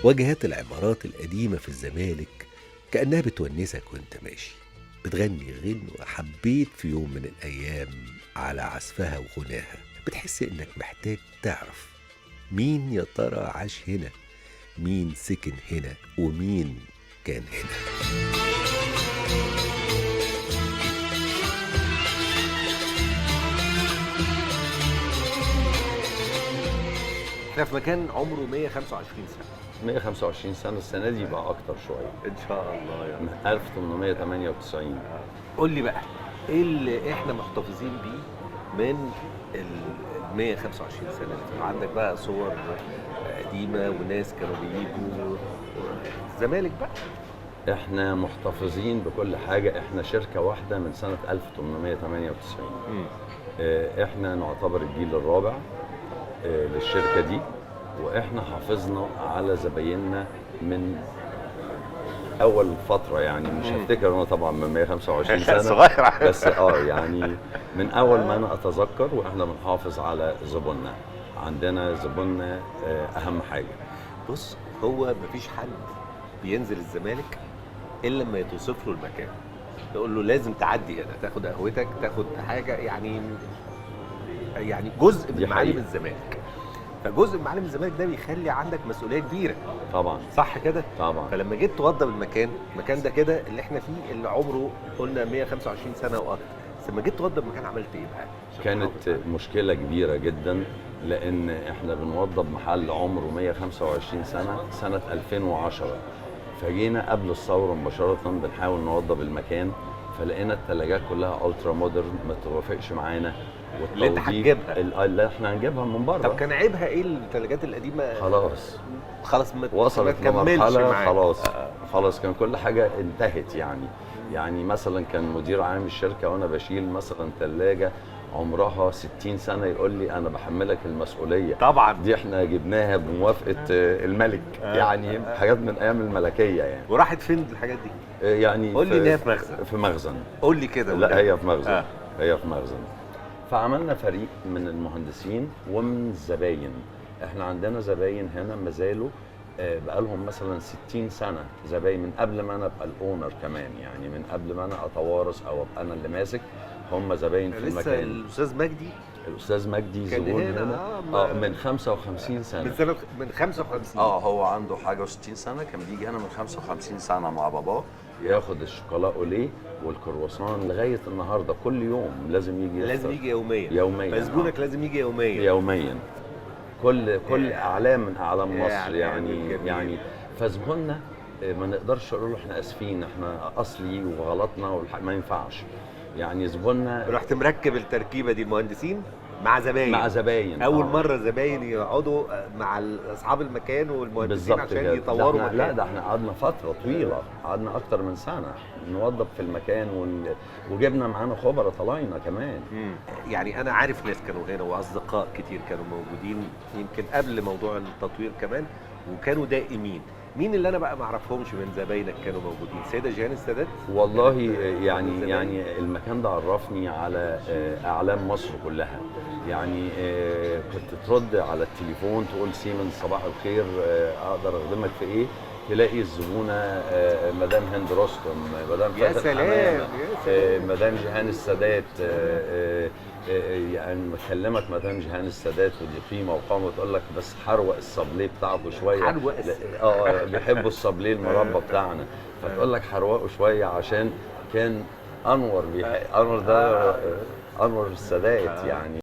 واجهات العمارات القديمة في الزمالك كأنها بتونسك وانت ماشي، بتغني غنوة حبيت في يوم من الأيام على عزفها وغناها. بتحس إنك محتاج تعرف مين يا ترى عاش هنا، مين سكن هنا، ومين كان هنا. احنا في مكان عمره 125 سنة. 125 سنة، السنة دي بقى أكتر شوية إن شاء الله يعني. من 1898. قول لي بقى إيه اللي إحنا محتفظين بيه من ال 125 سنة اللي عندك بقى؟ صور قديمة وناس كانوا بيجوا الزمالك بقى. إحنا محتفظين بكل حاجة، إحنا شركة واحدة من سنة 1898. إحنا نعتبر الجيل الرابع للشركة دي، واحنا حافظنا على زبايننا من اول فترة، يعني مش هفتكر انا طبعا من 125 سنة صغير بس يعني من اول ما انا اتذكر واحنا بنحافظ على زبوننا. عندنا زبوننا اهم حاجة. بص، هو مفيش حد بينزل الزمالك الا لما يتوصف له المكان، يقول له لازم تعدي هنا تاخد قهوتك، تاخد حاجة، يعني جزء من معالم الزمالك. فجزء من معالم الزمالك ده بيخلي عندك مسؤولية كبيرة. طبعا، صح كده؟ طبعا. فلما جيت توضب المكان ده كده اللي احنا فيه، اللي عمره قلنا 125 سنة واكتر، بس لما جيت توضب المكان عملت ايه بقى؟ كانت مشكلة كبيرة جدا، لان احنا بنوضب محل عمره 125 سنة سنة 2010. فجينا قبل الثورة مباشرة بنحاول نوضب المكان، فلقينا الثلاجات كلها ultra modern ما توافقش معانا، اللي انت هتجيبها، اللي احنا هنجيبها من بره. طب كان عيبها ايه الثلاجات القديمة؟ خلاص وصلت لمرحلة خلاص كان كل حاجة انتهت. يعني مثلا كان مدير عام الشركة وانا بشيل مثلا ثلاجه عمرها 60 سنة يقول لي انا بحملك المسؤولية. طبعا دي احنا جبناها بموافقة الملك، يعني حاجات من ايام الملكية يعني. وراحت فين الحاجات دي؟ يعني قول لي ان هي في مخزن. في مخزن، قول لي كده. لا هي في مخزن. هي في مخزن. فعملنا فريق من المهندسين ومن الزباين. احنا عندنا زباين هنا ما زالوا بقالهم مثلا 60 سنة زباين من قبل ما انا ابقى ال owner كمان، يعني من قبل ما انا اتوارث او ابقى انا اللي ماسك، هم زباين في المكان. لسه الاستاذ مجدي، الاستاذ مجدي زبون هنا من 55 سنة. من سنة من 55. هو عنده حاجة و60 سنة، كان بيجي هنا من 55 سنة مع باباه ياخد الشوكولا اوليه والكرواسون لغاية النهارده، كل يوم لازم يجي. لازم يجي يوميا. يوميا. فزبونك لازم يجي يوميا. يوميا. كل اعلام من اعلام مصر يعني فزبوننا ما نقدرش نقول له احنا اسفين، احنا اصلي وغلطنا، ما ينفعش. يعني زبوننا رحت مركب التركيبة دي المهندسين مع زباين، مع زباين. اول مرة زباين يقعدوا مع اصحاب المكان والمهندسين عشان يطوروا مكان. لا ده احنا قعدنا فترة طويلة، قعدنا اكتر من سنة نوضب في المكان وجبنا معانا خبراء طلعنا كمان. يعني انا عارف ناس كانوا هنا واصدقاء كتير كانوا موجودين يمكن قبل موضوع التطوير كمان، وكانوا دائمين. مين اللي انا بقى ما اعرفهمش من زباينك كانوا موجودين؟ سيده جيهان السادات. والله يعني المكان ده عرفني على اعلام مصر كلها. يعني كنت ترد على التليفون تقول سيمنز صباح الخير، اقدر اخدمك في ايه؟ تلاقي الزبونه مدام هند رستم، مدام فاتن حمامه، مدام جيهان السادات. يعني بكلمك مدام جيهان السادات ودي قيمة وقامه، وتقول لك بس حروق الصبليه بتاعكم شوية. حروق بيحبوا الصبليه المربى بتاعنا، فتقول لك حروقه شوية عشان كان انور انور ده انور السادات يعني.